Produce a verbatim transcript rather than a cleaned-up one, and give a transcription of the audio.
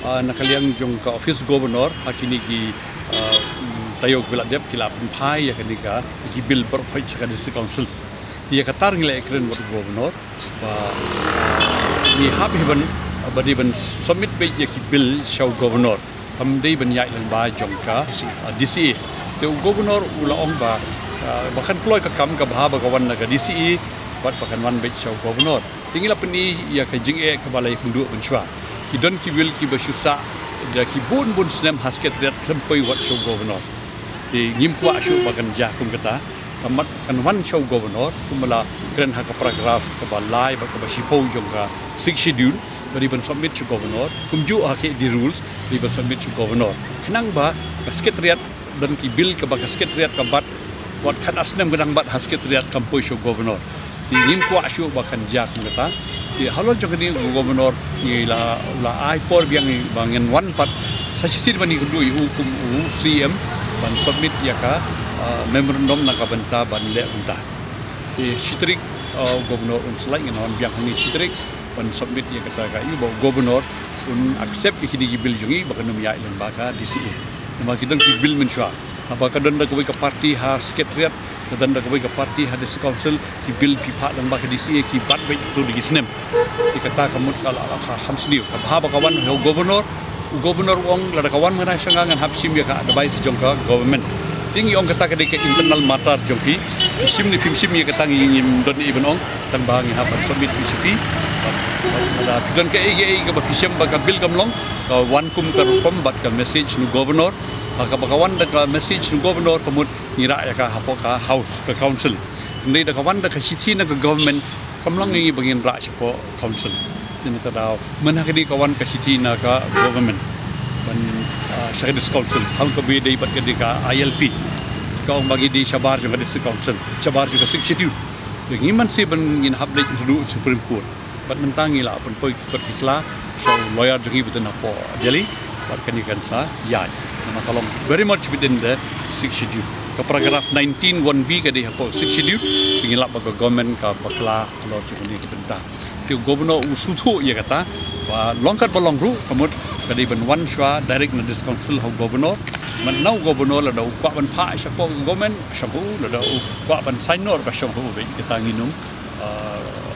Ah, na ka liang jong ka office governor, ha kine ki, ah, mm, taïew ba la dep ki la pynphai ïa kane ka, ki bill baroh khoit sha ka district council. Ïa kata ngi la kren bad u governor ba, ah, ngi hap hi ban, ba dei ban submit beit ïa ki bill sha u governor. Kam dei ban ïaid lyngba jong ka, ah, D C A. Te u governor u la ong ba, ah, ba kan kloi ka kam, ka bha ba ka wan na ka D C A bad ba kan wan beit sha u governor. Te ngi la pyni ïa ka jingeh kaba la ïakynduh mynshuwa. Ki don ki bill kiba shu sah da ki bun bun snem ha Secretariat khlem poi wat sha u governor. Te ngim kwah shuh ba kan jia kum kata. Ka mut kan wan sha u governor, kumba la kren ha ka paragraph kaba lai bad kaba shiphew jong ka Sixth Schedule, ba dei ban submit sha u governor, kumjuh ha ka, the rules, ba dei ban submit sha u governor. Khnang ba ka Secretariat, don ki bill kaba ka Secretariat ka bat, wat khatar snem ka dang bat ha Secretariat kam poi sha u governor. Te ngim kwah shuh ba kan jia kum kata. Te halor jong kane u governor ngi la, la ai por biang ba ngin wan pat sa shisien ban ïakynduh ïa u kum u C M ban submit ïa ka, ah, memorandum na ka bynta ban leh kumta. Te shi tarik, ah, u governor un sa leit, ngin wan biang hangne shi tarik ban submit ïa kata ka, ïa ba u governor un accept ïa kine ki bill jong ngi ba kan ym ïaid lyngba ka D C A. Namar ki don ki bill mynshuwa. Haba ka don da kawei ka party ha Secretariat, ka don da kawei ka party ha District Council, ki bill phi phah lyngba ka D C A ki bat beit tu da ki snem. Te kata ka mut ka la, la ka kham sniew. Ka bha ba ka wan ha u governor, u governor u ong lada ka wan mynta sha nga ngan hap shim ïa ka advice jong ka government. Te ngi ong kata ka dei ka internal matter jong phi. Phi shim ne phim shim ïa kata ngi, ngim don ei ban ong. Tang ba ngi hap ban submit phi sha phi. Bad, bad lada phi don kaei kaei kaba phi shem ba ka bill kam long, ka wan kum ka rukom bad ka message na u governor. Ha kaba ka wan da ka message na u governor ka mut ngi rah ïa ka hapoh ka house, ka council. Hynrei da ka wan da ka shithi na ka government, kam long ïa ngi ba ngin rah shapoh council. Te na kata daw, mynta ka dei ka wan ka shithi na ka government ban, ah, sha ka district council, ha kaba dei bad ka dei ka I L P. Ka ong ba ngi dei shabar jong ka district council, shabar jong ka Sixth Schedule. Te ngim mynsiem ban ngin hap leit haduh Supreme Court. Bad mynta ngi la pynpoi ki kot ki sla sha u lawyer jong ngi ba don hapoh Delhi, bad kane kan sa ïaid. Namar ka long very much within the Sixth Schedule. Ka paragraph nineteen one B ka dei hapoh Sixth Schedule, te ngi lap ba ka government ka bakla halor jong kane ka bynta. Te u governor u sngewthuh ïa kata, ba long kat ba long ruh, ka mut ka dei ban wan shuwa direct na District Council ha u governor. Mynta u governor lada u kwah ban phah shapoh ka government, shong ha u, lada u kwah ban sign noh ka shong ha u, bad kata ngin ym, ah,